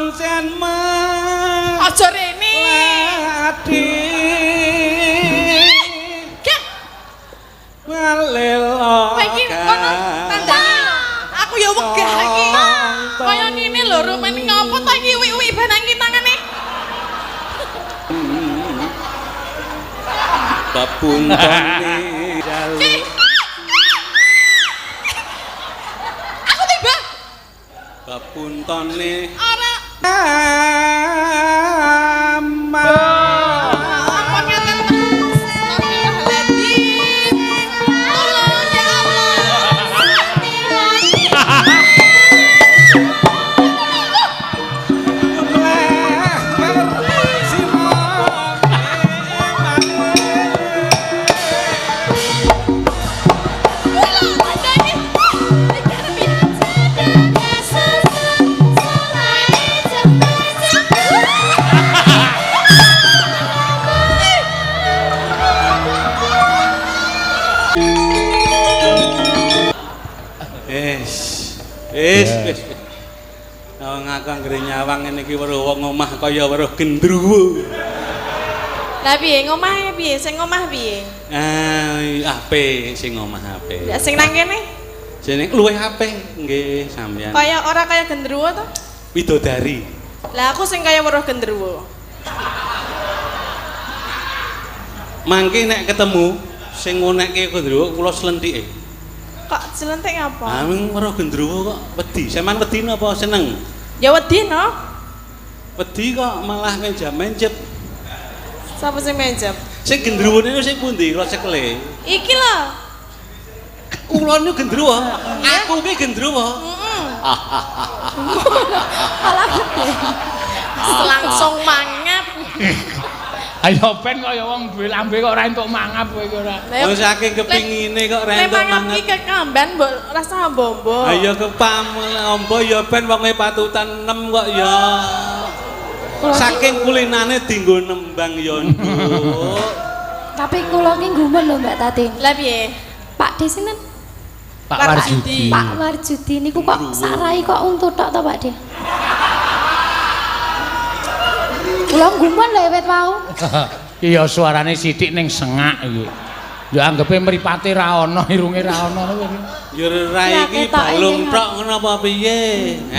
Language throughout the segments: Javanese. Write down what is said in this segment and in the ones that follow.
Pancen mah. Aja rene. Adi. Gah, Walil. kowe iki kono tandane lho. Aku ya wegah iki. Kaya ngene lho rumene ngopo to iki wik-wik barang iki tangane. Pepuntone jaluk. Aku tiba. Pepuntone Ora ama. ampun ngaten. Astagfirullahaladzim. Tolong ya Allah. Tolong tandane. Iki arep piye? Wis, wis, wis. Wong aku anggere nyawang ngene iki weruh wong omah kaya weruh gendruwo. Lah piye ngomahe piye? Sing ngomah piye? Ah, apik sing omah apik. Ya sing nang kene Jeneng luwih apik nggih sampeyan. kaya ora kaya gendruwo to? Widodari. Lah aku sing kaya weruh gendruwo. Mangke nek ketemu sing ngonekke gendruwo kula slentike. Kok jelentik ngapa? Ah, weruh gendruwo kok wedi. Sampeyan wedi napa seneng? Ya wedi no. Wedi kok malah menjam-menjep. Sapa sing menjep? Sing gendruwone niku sing pundi kula cekle? Iki lho. Kula niku gendruwo. Aku ki gendruwo. Heeh. Langsung mangap. Ayo ben kaya wong duwe lambe kok ora entuk mangap kowe iki ora. Wong saking kepingine kok ora Le entuk mangap mangap. iki kekamban mbok rasa bombo. Ayo kepamel ombo ya ben wonge patutan 6 kok ya. Saking kulinane dienggo nembang ya nduk. Tapi kula ki gumun lho Mbak Tatin. Lah piye? Pak De sinten? Pak Warjudi. Pak Warjudi niku kok sarai kok untu tok to Pak De? Kula gumun lho wit wau. Iya suarane sithik ning sengak iki. Ya anggepe mripate ra ono, irunge ra ono ngono kuwi. Ya rai Ya, iki ketoke balung nggih. tok ngono apa piye?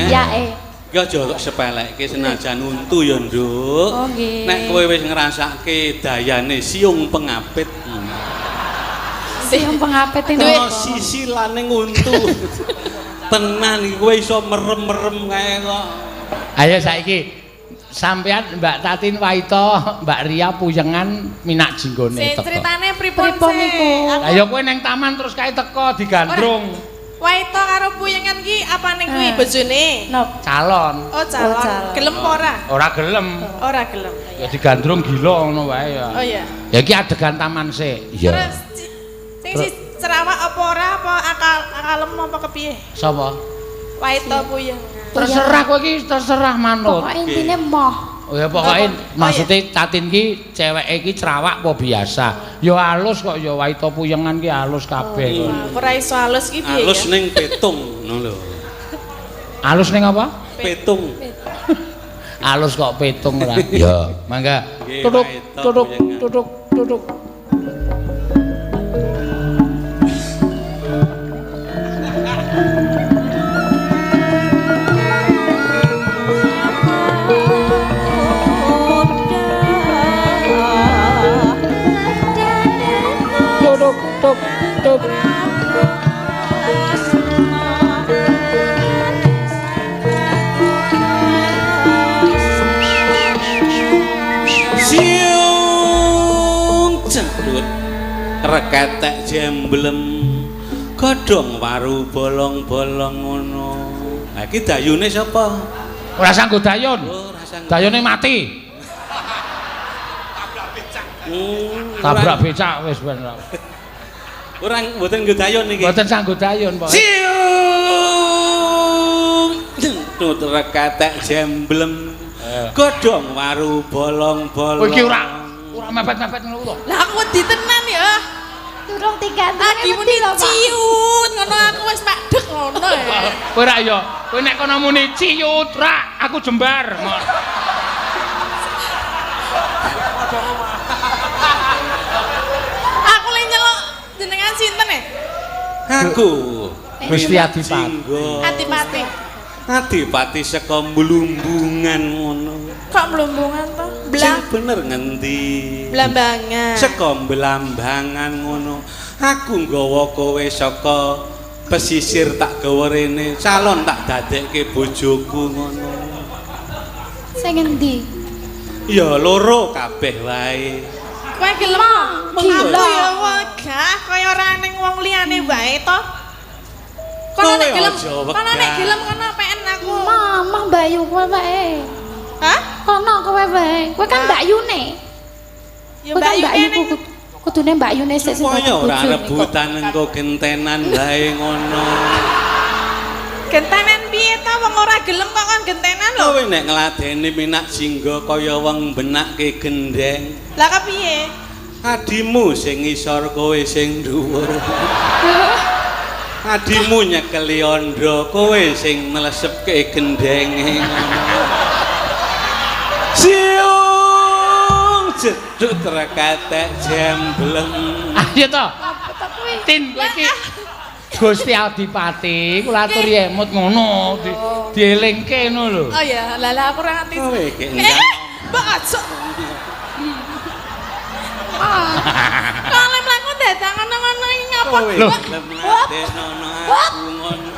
Ya eh. Ki aja kok sepelekke senajan untu ya nduk. Oh, nggih. Nek kowe wis ngrasake dayane siung pengapit. Sing pengapit Duit. Ono sisi laning untu. Tenan iki kowe iso merem-merem kae kok. Ayo saiki sampean Mbak Tatin Waito, Mbak Ria puyengan minak jinggone Sing teko. critane pripun Pripun sih? niku? Aku Ayo kowe neng taman terus kae teko digandrung Waito karo puyengan ki apane kuwi Eh. bojone? Nop. calon. Oh calon. Oh, calon. Gelem apa ora? Ora gelem. Ora gelem. Ya digandrung gila ngono wae ya. Oh iya. Ya iki adegan taman sik. Terus sing si cerawak apa ora apa akal akalem apa kepiye? Sapa? Waito puyengan. Terserah kowe iki terserah manut. Pokoke intine moh. Oh ya pokoke Oh, maksude Tatin ki ceweke iki cerawak apa biasa. Ya halus kok ya Waito puyengan ki halus kabeh kok. Aku ora iso halus iki piye Alus ya? ning petung ngono lho. Halus ning apa? Petung. Halus kok petung ora. Ya, mangga. Nggih, Tutuk Waito tutuk puyengan. tutuk tutuk. Tutuk tuk tuk. Siung cendut reketek jemblem godhong waru bolong-bolong ngono. Ha iki dayune sapa? Ora sanggo dayon. Oh, ora sanggup. Dayone mati. Tabrak becak wis ben. Ora mboten nggo dayon iki. Mboten sanggo dayon pokoke. Siung cendut reketek jemblem godhong waru bolong-bolong. Kowe iki ora mepet-mepet ngono to. Lah aku wedi tenan ya. Durung tiga Lagi muni ciut ngono aku wis madeg. Ngono ya. Kowe ra ya, kowe nek kono muni ciyut rak, aku jembar. Aku le nyeluk jenengan sinten e? Aku Gusti Adipati. Jingga. Adipati. Adipati saka mlumbungan ngono. Kok mlumbungan to? Sing bener ngendi? Blambangan. Saka Blambangan ngono. Aku nggawa kowe saka pesisir tak gawa rene, calon tak dadekke bojoku ngono. Sing ngendi? Ya loro kabeh wae. Kowe gelem? Gila. Aku ya wegah kaya ora ning wong liyane wae to. Kono nek gelem, kono nek gelem kono pengen aku. Mamah Bayu kowe wae. Hah? Kono kowe wae. Kowe kan Mbakyune. Ya Mbakyune ning kudune Mbakyune sik sing dadi bojone. Ora rebutan engko gentenan wae ngono. Gentenan piye to wong ora gelem kok kon gentenan lho. Kowe nek ngladeni Minak Jingga kaya wong benakke gendeng. Lah kepiye? Adimu sing ngisor kowe sing dhuwur. Adimu nyekeli andha kowe sing mlesepke gendenge. Siung jedhuk rekatek jemblem. Ayo to. Tin kowe iki Gusti Adipati kula aturi emut ngono dielingke ngono lho. Oh ya, lah aku ora ngerti. Kowe iki enggak. Mbok aja. Kalau mlaku dadak ngono-ngono iki ngapa? Lho, ngladenono aku ngono.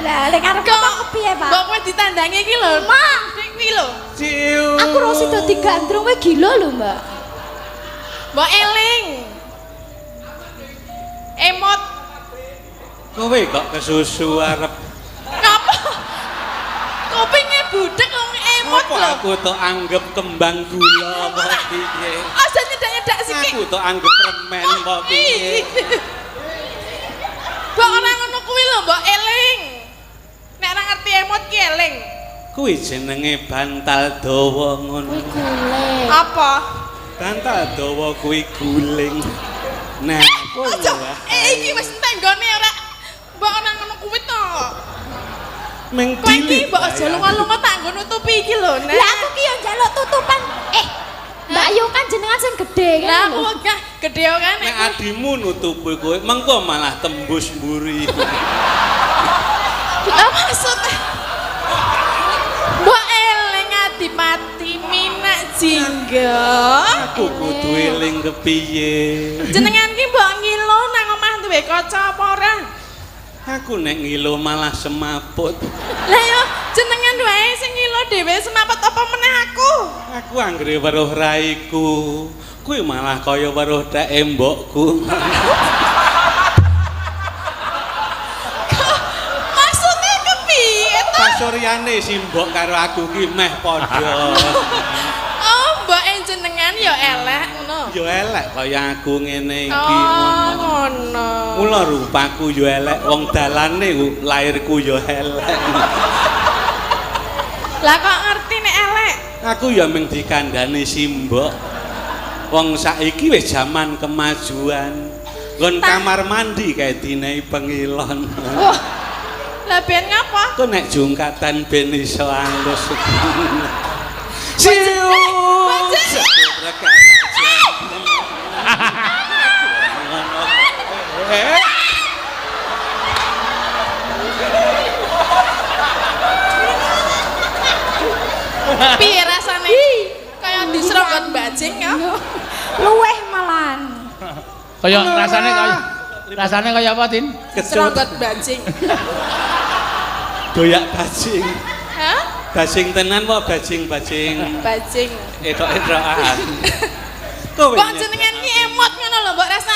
Lah lek arep ngomong kepiye, Pak? Mbok kowe ditandangi iki lho, Mak. Kuwi lho. Aku ora sida digandrung kowe gila lho, Mbak. Mbok eling. Emot. Kowe kok kesusu arep ngapa? Kupinge budhek wong emot lho. Aku tok anggap kembang gula apa piye? Aja nyedak-nyedak sithik. Aku tok anggap remen apa piye? Mbok ora ngono kuwi lho, mbok eling. Nek ora ngerti emot ki eling. Kuwi jenenge bantal dawa ngono. Kuwi guling. Apa? Bantal dawa kuwi guling. Nah, aja. Iki wis entek nggone ora. Mbok ora ngono kuwi to. Meng kowe iki mbok aja lunga-lunga tak nggo nutupi iki lho, Nek. Lah aku ki yo njaluk tutupan. Mbak Yu kan jenengan sing gedhe kan. Lah aku wegah gedhe kan nek adimu nutupi kowe mengko malah tembus mburi. Lah maksud mbok eling Adipati Minak Jingga. Aku kudu eling kepiye? Jenengan ki mbok ngilo nang omah duwe kaca apa ora? Aku nek ngilo malah semaput. Lah yo jenengan wae sing ngilo dhewe semaput apa meneh aku? Aku anggere weruh raiku, kuwi malah kaya weruh teke mbokku. Maksudnya kepiye to? Pasuryane si mbok karo aku ki meh padha. Oh, mboke jenengan ya elek ngono. Ya elek kaya aku ngene iki. Oh, ngono. Mula rupaku ya elek, wong dalane lairku ya elek. Lah kok ngerti nek elek? Aku ya mung dikandhani simbok. Wong saiki wis jaman kemajuan. Nggon kamar mandi kae dinehi pengilon. Wah. Lah ben ngapa? Kok nek jungkatan ben iso alus. Siu. Piye rasane? Kaya diseronggot bajing ya. Luweh malahan. Kaya rasane kaya rasane kaya apa, Tin? Diseronggot bajing. Doyak bajing. Hah? Bajing tenan apa bajing-bajing? Bajing. Etok-etokan. Kowe kok jenengan ki emot ngono lho, mbok rasa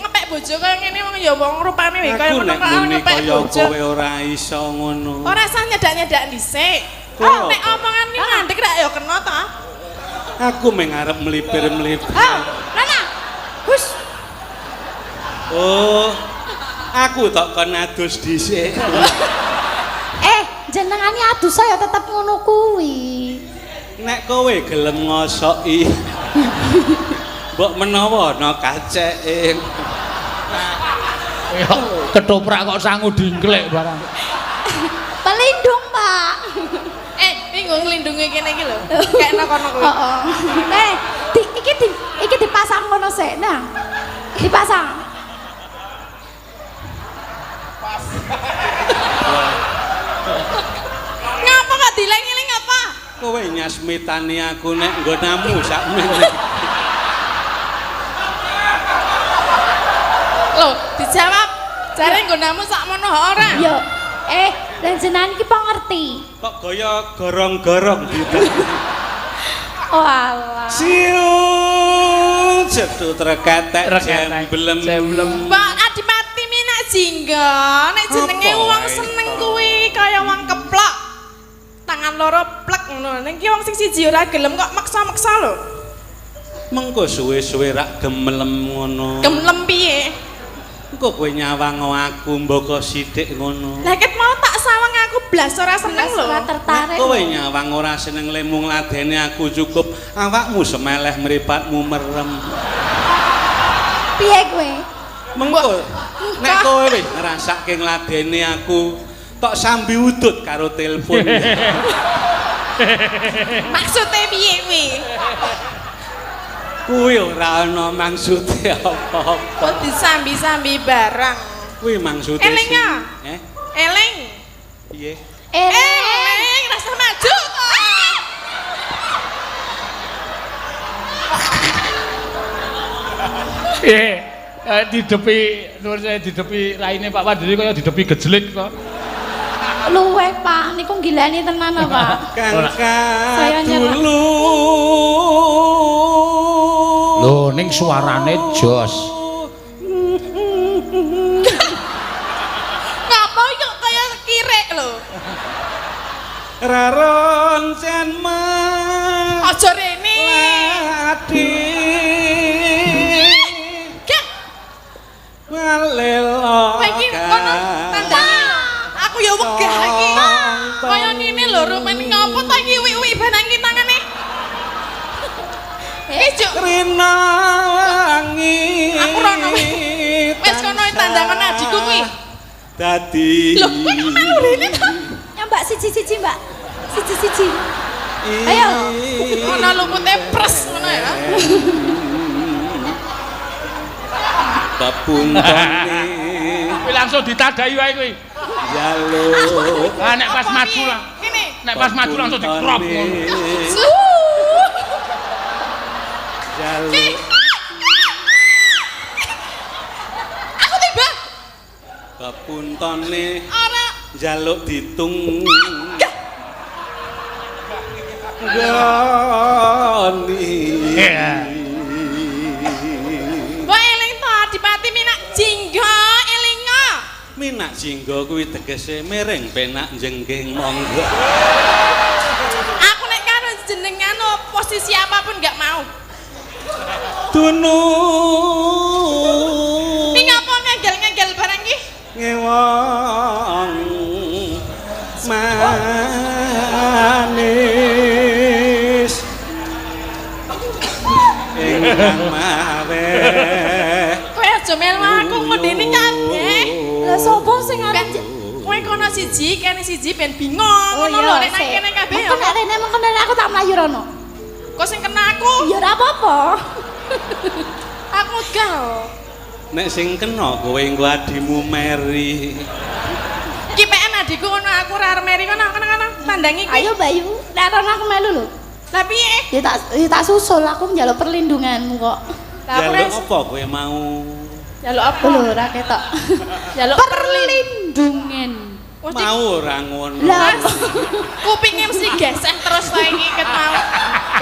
ngepek bojo kaya ngene wong ya wong rupane wae kaya ngono kok ngepek bojo. Kowe ora iso ngono. Ora usah nyedak-nyedak dhisik. Oh, nek omongan ki mandek rak ya kena ta. Aku meng arep mlipir-mlipir. Ha, Rana. Hus. Oh. Aku tok kon adus dhisik. Jenengane adus ya tetep ngono kuwi. Nek kowe gelem ngosoki. Mbok menawa ana kaceke. Ya ketoprak kok sangu dingklek barang. Pelindung, Pak. Iki nggo nglindungi kene iki lho. Kekno kono kuwi. Heeh. Iki dipasang ngono sik. Nah. Dipasang. Pas. Ngapa kok dileng-eling apa? Kowe nyasmitani aku nek nggonamu sakmene. Lho, dijawab. Jare nggonamu sakmono ora? Yo. Lan jenengan iki po ngerti. Kok gaya gorong-gorong gitu. Oh alah. Siut cetu treketek jemblem. Jemblem. Mbak Adipati Minak Jingga, nek jenenge wong seneng kuwi kaya wong keplok. Tangan loro plek ngono. Ning ki wong sing siji ora gelem kok maksa-maksa lho. Mengko suwe-suwe rak gemelem ngono. Gemelem piye? Engko kowe nyawang aku mboko sithik ngono. Lah ket mau tak sawang aku blas ora seneng lho. Ora tertarik. Kowe nyawang ora seneng lemu ngladeni aku cukup awakmu semeleh mripatmu merem. Piye kowe? Mengko nek kowe wis ngrasake ngladeni aku tok sambi udut karo telepon. Maksude piye kuwi? Kuwi ora ana maksude apa-apa. Kok disambi-sambi barang. Kuwi maksude. Eling ya? Eling. Piye? Eling, rasa maju to. Didepi nuwun saya didepi raine Pak Wandiri kaya didepi gejlik to. Luweh Pak, niku gilani tenan to Pak. Kang dulu. Lho ning suarane jos. Ngapa kok kaya kirek lho. Raron jen mas. Aja rene. Adi. Gak. Walelo. Kowe iki kono tandane lho. Aku ya wegah iki. Kaya ngene lho rupane ngopo ta iki wik-wik barang iki tangane. Juk Rina wangi. Aku rono. Wis kono tandangan adikku kuwi. Dadi. Lho, kowe kok melu rene to? Ya Mbak siji-siji, Mbak. Siji-siji. Ayo. Ngono lupute pres ngono ya. Pepuntone. Kuwi langsung ditadai wae kuwi. Jaluk. Ah nek pas maju lah. Kene. Nek pas maju langsung dikrop ngono. Jaluk. Aku tiba. Pepuntone. Ora jaluk ditung. Goni. Mbok eling to Adipati Minak Jingga elinga. Minak Jingga kuwi tegese miring penak jengking monggo. Aku nek karo jenengan posisi apapun gak mau. Tunu. Iki ngapa ngegel-ngegel barang iki? Ngewong manis ingkang maweh. Kowe aja melu aku ngundeni kabeh. Lah sapa sing arep kowe kono siji, kene siji ben bingung ngono lho nek nang kene kabeh. Mengko nek rene mengko nek aku tak mlayu rono. Kok sing kena aku? Ya ora apa-apa. Aku megah. Nek sing kena kowe engko adimu meri. Iki PN adikku ngono aku ora arep meri kono kono kono tandangi kuwi. Ayo Bayu, nek rono aku melu lho. Lah piye? Ya tak susul aku njaluk perlindunganmu kok. Lah aku njaluk apa kowe mau? Njaluk apa? Lho ora ketok. Njaluk perlindungan. Mau ora ngono. Lah kupinge mesti gesek terus ta iki ket mau.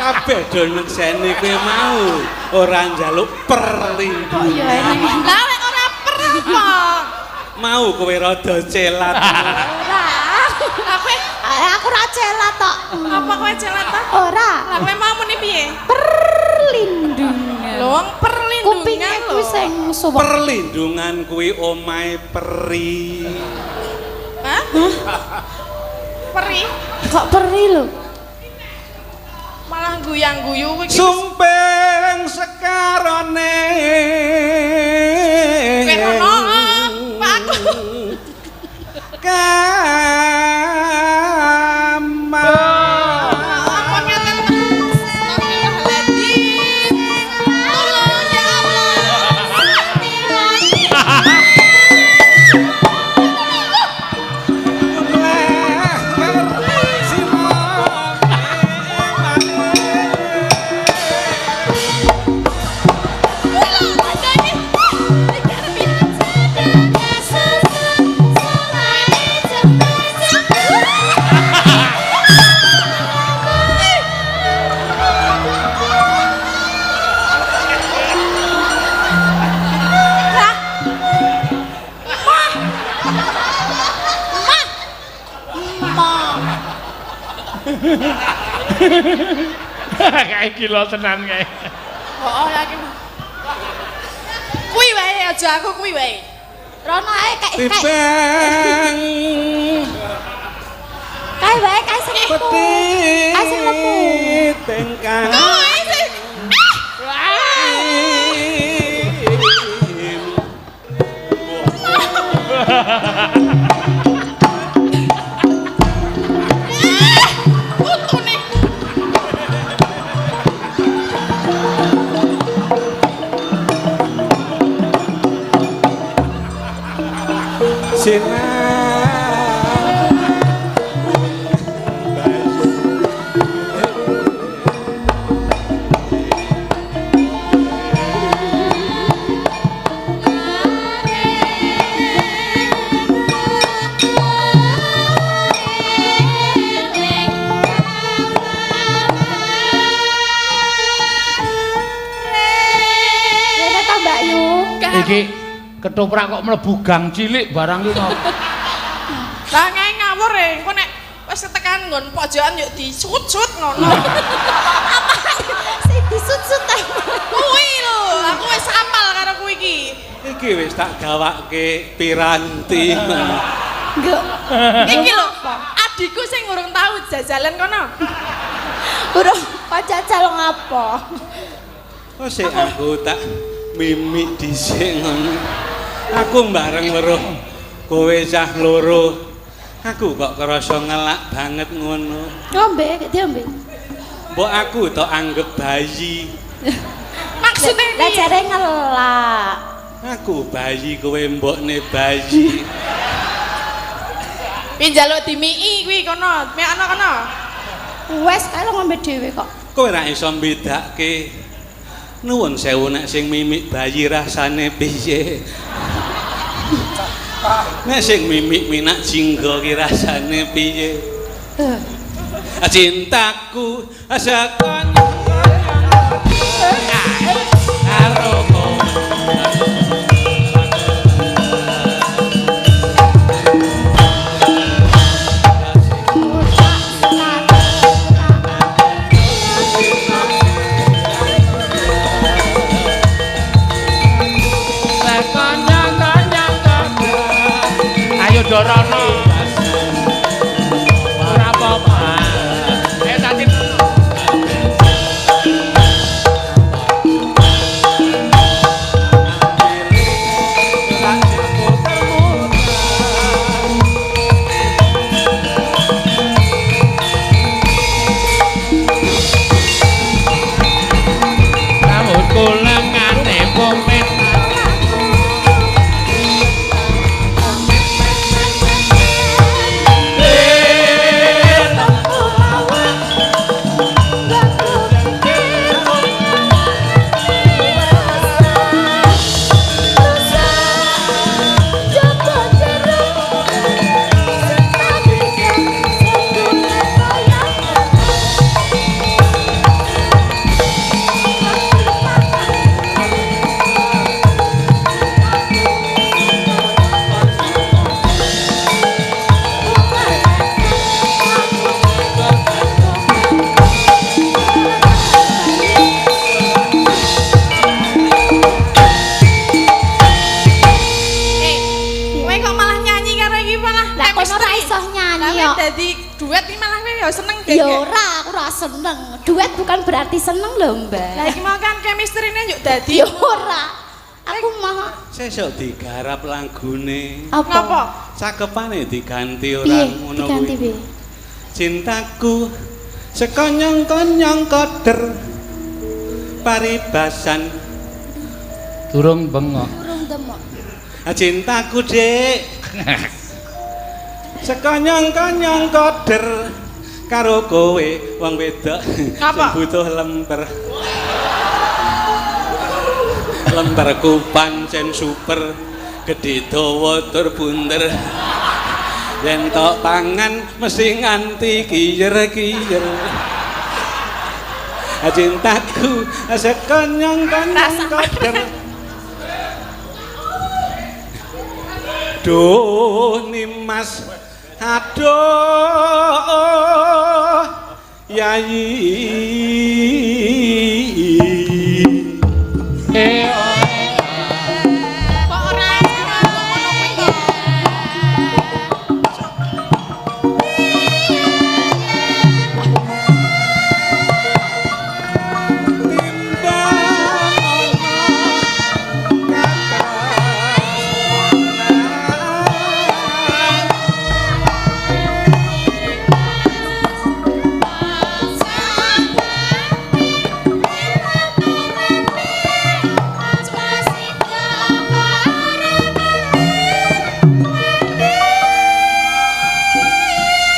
Kabeh do nekseni kowe mau ora njaluk perlindungan. Lah nek ora per apa? Mau kowe rada celat. Ora. Aku ora celat tok. Apa kowe celat ta? Ora. Lah kowe mau muni piye? Perlindungan. Lho wong perlindungan kupinge kuwi sing suwek. Perlindungan kuwi omahe peri. Hah? Peri? Kok peri lho? Malah guyang-guyu kuwi. Sumping sekarone. Kowe rono. Kae gila tenan kae. Heeh, yakin. Kuwi wae aja aku kuwi wae. Rono ae kae kae. Tibang Kae wae kae sing lemu. Kae sing lemu. Tengkang. Kuwi sing utune. Sinar Rene ta Mbak Yu. Iki ketoprak kok mlebu gang cilik barang iki kok. Lah kae ngawur e, engko nek wis tekan nggon pojokan yo disut-sut ngono. Sing disut-sut ta. Kuwi lho, aku wis apal karo kuwi iki. Iki wis tak gawake piranti. Enggak. Iki lho, adikku sing urung tau jajalan kono. Urung kok jajal ngapa? Oh sik aku tak mimik dhisik ngono. Aku bareng weruh kowe cah loro. Aku kok kerasa ngelak banget ngono. Ngombe, diombe. Mbok aku tok anggap bayi. Maksudnya Lah piye? jare ngelak. Aku bayi kowe mbokne bayi. Piye njaluk dimiki kuwi kono, mekno kono. Wes kae lo ngombe dhewe kok. Kowe ra iso mbedake. Nuwun sewu nek sing mimik bayi rasane piye. Nek sing mimik minak jingga ki rasane piye. Cintaku sekon karo kowe. Ayo Dorono. Ora apa-apa. Tadi rambutku lengane pomit. Kowe kok malah nyanyi karo iki malah Lah kono ora iso nyanyi kok. Dadi duet iki malah kowe ya seneng Ya ora, aku ora seneng. Duet bukan berarti seneng lho, Mbak. Lah iki mau kan chemistry-ne yuk dadi. Ya ora. Aku mah Sesuk digarap lagune. apa? Ngapa? Cakepane diganti ora Piye? ngono Diganti kuwi. piye? Cintaku sekonyong-konyong koder paribasan. Durung bengok. Urung demok. Cintaku Dik sekonyong-konyong koder karo kowe wong wedok sing butuh lemper. Lemperku pancen super gedhe dawa tur bunder. Yen tok pangan mesti nganti kiyer-kiyer. Cintaku sekonyong-konyong koder. Duh Nimas, aduh. piyayi. Kok ora ngono kuwi to?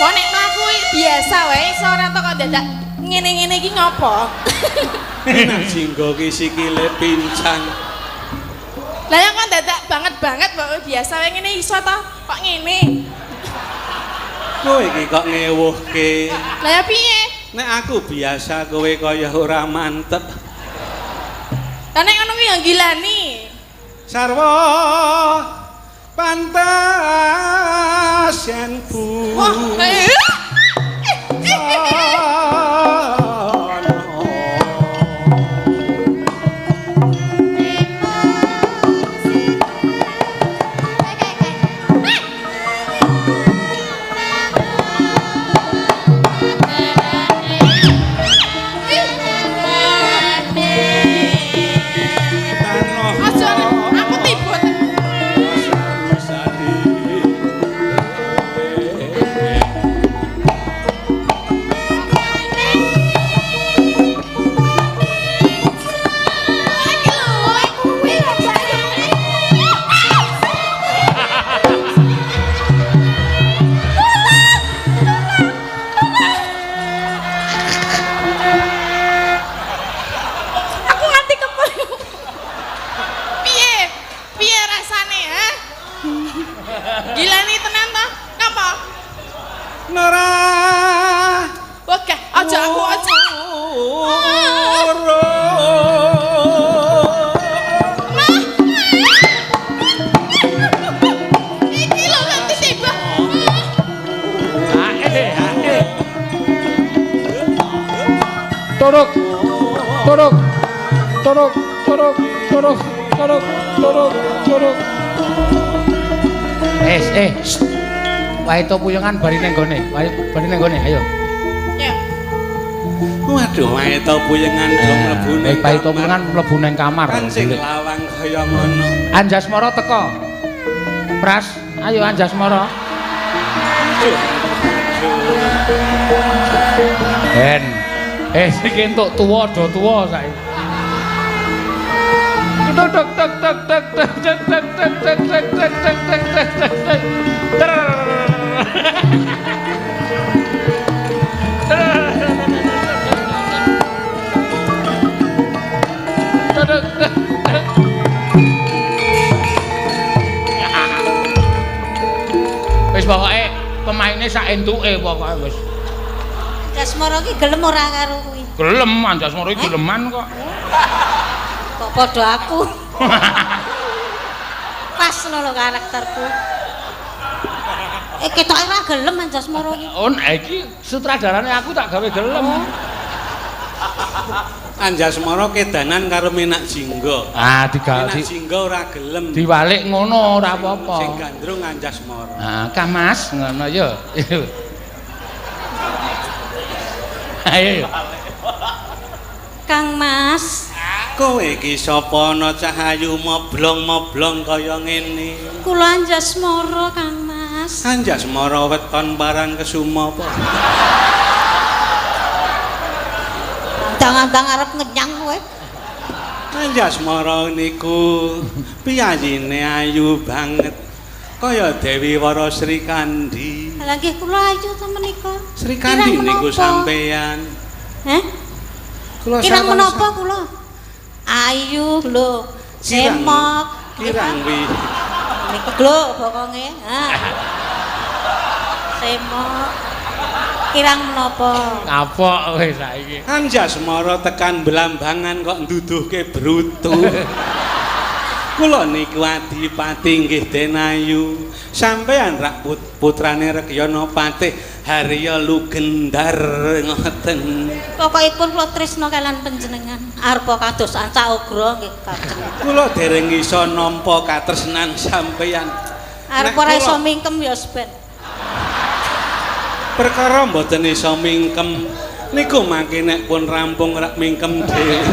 Kok nek mlaku biasa wae iso ora to kok dadak ngene-ngene iki ngopo? Nek jinggo ki sikile pincang. Lah ya kok dadak banget-banget kok biasa wae ngene iso to kok ngene. Kowe iki kok ngewuhke. Lah ya piye? Nek aku biasa kowe kaya ora mantep. Lah nek ngono kuwi ya gilani. Sarwa pantas yen bu. Wah, aja aku tiba. Aku nganti kepel. Piye? Piye rasane, ha? Gilani tenan to? Ngapa? Nora. Oke, aja aku aja. Iki lho nganti tiba. Turuk. Turuk. Turuk, turuk, turuk, turuk, turuk, turuk. Shh. Wae to puyengan bari ning gone. Wae bari ning gone, ayo. Ya. Waduh, wae to puyengan do mlebu ning. Wae to puyengan mlebu ning kamar. Kan sing lawang kaya ngono. Anjasmara teko. Pras, ayo Anjasmara. Ben. Iki entuk tuwa do tuwa saiki. Tok tok tok tok tok tok tok tok tok tok tok tok tok tok tok tok tok. Wis pokoke pemaine sak entuke pokoke wis. Anjasmara ki gelem ora karo kuwi? Gelem Anjasmara iki geleman kok. Kok padha aku. Pas ngono lho karakterku. Ketoke ora gelem Anjasmara iki. Oh, iki sutradarane aku tak gawe gelem. Anjasmara kedanan karo Minak Jingga. Ah, digawe Minak Jingga ora gelem. Diwalik ngono ora apa-apa. Sing gandrung Anjasmara. Ah, Kamas ngono ya. Ayo. Kang Mas. Kowe iki sapa ana cahayu moblong-moblong kaya ngene? Kula Anjasmara, Kang Mas. Anjasmara weton parang kesuma apa? Andang-andang arep ngenyang kowe. Anjasmara niku piyayine ayu banget. Kaya Dewi Wara Sri Kandi. Lah nggih kula ayu to menika. Sri Kandi niku sampeyan. Heh? Kula kirang menapa kula? Ayu lho, semok, kirang wi. Niku lho bokonge. Ha. Semok. Kirang menapa? Kapok kowe saiki. Anjasmara tekan Blambangan kok nduduhke brutu. Kula niku adipati nggih Denayu. Sampeyan rak putrane Rekyana Patih. Harya Lugendar ngoten. Pokokipun kula tresna kalian panjenengan. Arepa kados ancak ugra nggih kajeng. Kula dereng iso nampa katresnan sampeyan. Arep ora iso mingkem ya ben. Perkara mboten iso mingkem niku mangke nek pun rampung rak mingkem dhewe.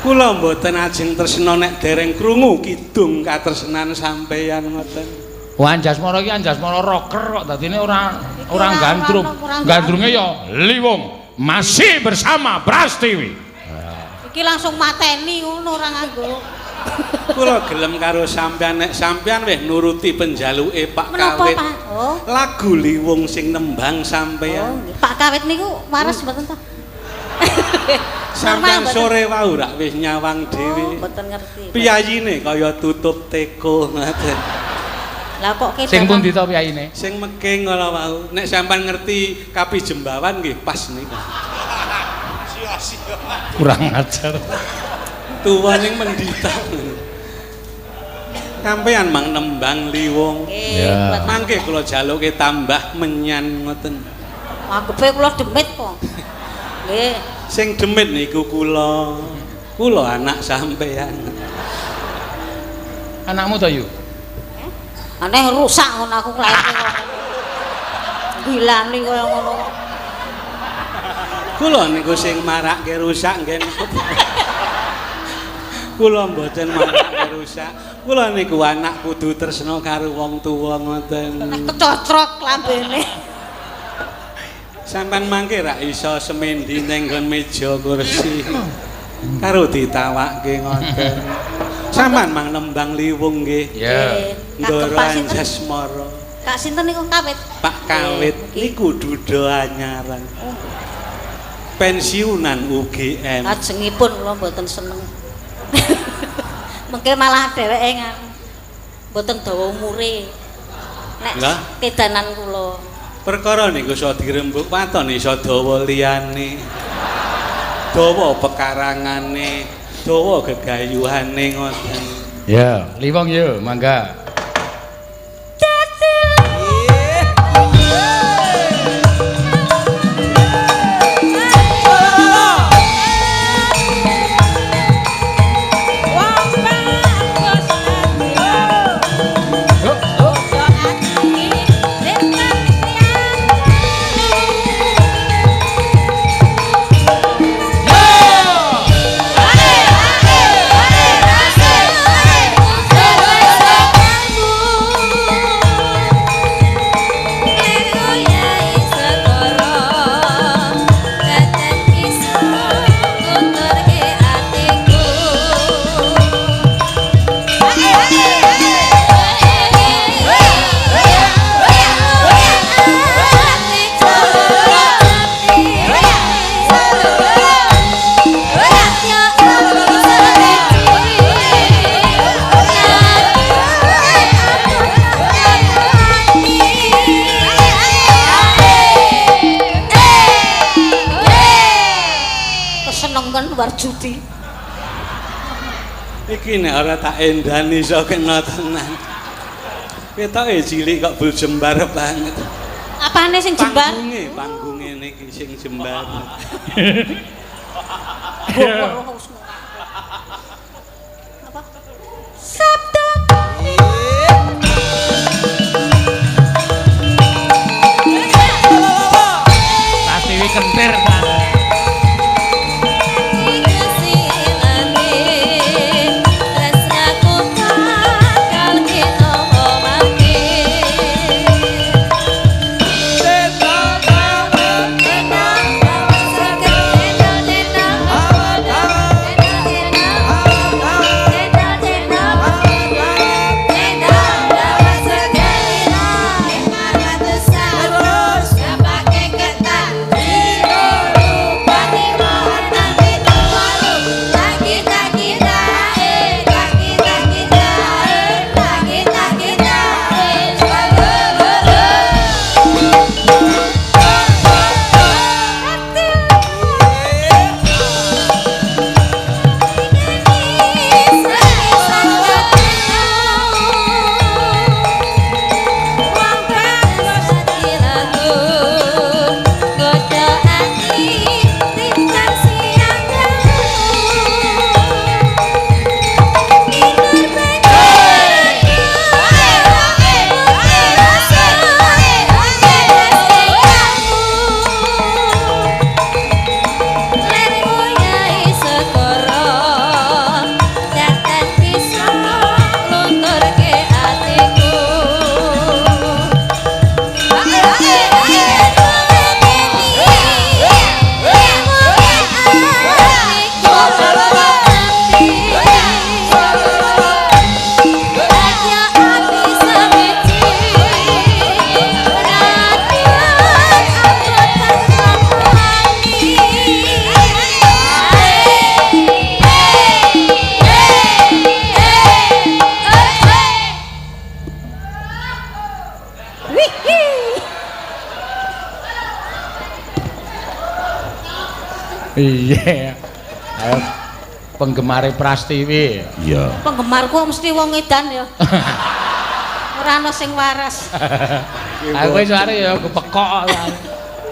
Kula mboten ajeng tresna nek dereng krungu kidung katresnan sampeyan ngoten. Wah, Anjasmara iki Anjasmara rocker kok dadine ora ora gandrung. Gandrunge ya Liwung masih bersama Prastiwi. Iki langsung mateni ngono ora nganggo. Kula gelem karo sampeyan nek sampeyan wis nuruti penjaluke Pak Kawit. Pak? Oh. Lagu Liwung sing nembang sampeyan. Oh, Pak Kawit niku waras mboten ta? Sampeyan sore wau rak wis nyawang dhewe. Oh, mboten ngerti. Piyayine kaya tutup teko ngoten. Lah kok ketok. Sing pundi to piyayine? Sing meking kala wau. Nek sampean ngerti Kapi Jembawan nggih pas niku. Kurang ajar. Tuwa ning mendita. Sampeyan mang nembang Liwung. Nggih. Mangke kula jaluke tambah menyan ngoten. Anggepe kula demit kok. Nggih. Sing demit niku kula. Kula anak sampeyan. Anakmu to, Yu? Aneh rusak ngono aku nglairke kok. Gilani kaya ngono. Kula niku sing marake rusak nggih. Kula mboten marake rusak. Kula niku anak kudu tresna karo wong tuwa ngoten. Kecocrok lambene. Sampeyan mangke rak iso semendi ning nggon meja kursi. Karo ditawakke ngoten. Sampeyan mang nembang Liwung nggih. Iya. Ndoro Anjasmara. Kak sinten niku Kawit? Pak Kawit niku duda anyaran. Pensiunan UGM. Kajengipun kula mboten seneng. Mengke malah dheweke nganu. Mboten dawa umure. Nek kedanan kula. Perkara niku iso dirembuk waton iso dawa liyane. Dawa pekarangane, dawa gegayuhane ngoten. Ya, Liwung yo mangga. Judi. Iki nek ora tak endani iso kena tenan. Ketoke cilik kok bul jembar banget. Apane sing jembar? Panggunge, panggunge niki sing jembar. Apa? Sabda. Pratiwi kentir ta. Tenang. Iya. Ayo penggemare Prastiwi. Iya. Penggemarku mesti wong edan ya. Ora ana sing waras. Aku wis suare ya kepekok.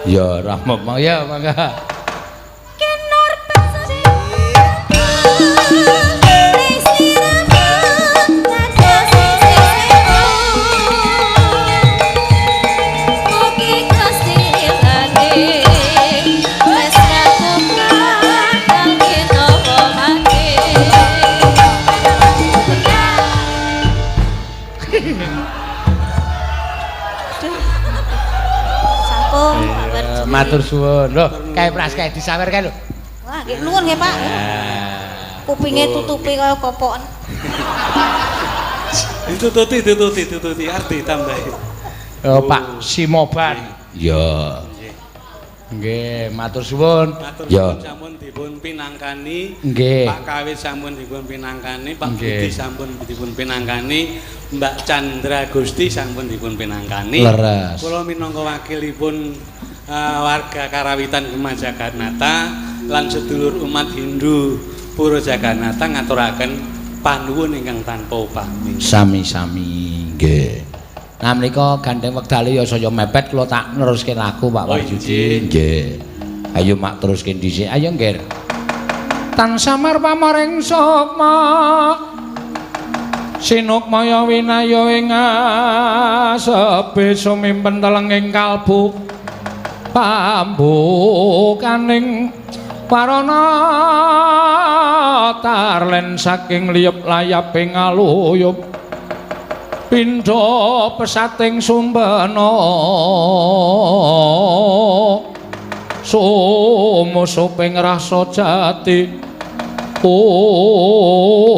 Ya ora apa-apa Ya mangga. Kenor pesing. Sampun Pak Warjuni. Matur suwun. Lho, kae Pras kae disawer kae lho. Wah, nggih nuwun nggih Pak. Kupinge tutupi kaya kopokan. Ditututi, ditututi, ditututi arep ditambahi. Oh, Pak Simoban. Ya. Nggih, matur suwun. Matur Ya. suwun sampun dipun pinangkani. Nggih. Pak Kawit sampun dipun pinangkani, Pak Nggih. Budi sampun dipun pinangkani, Mbak Chandra Gusti sampun dipun pinangkani. Leres. Kula minangka wakilipun warga Karawitan Gema Jaganata lan sedulur umat Hindu Pura Jaganata ngaturaken panuwun ingkang tanpa upami. Sami-sami nggih. Nah menika gandeng wektale ya saya mepet kula tak neruske lagu Pak Oh, Wahyudi. Nggih. Ayo mak teruske dhisik. Ayo nggih. Tan samar pamoring sukma Sinukmaya winaya ing asepe sumimpen telenging kalbu pambukaning warana tarlen saking liyep layaping aluyup pindha pesating sumbena sumusuping rasa jati. Oh.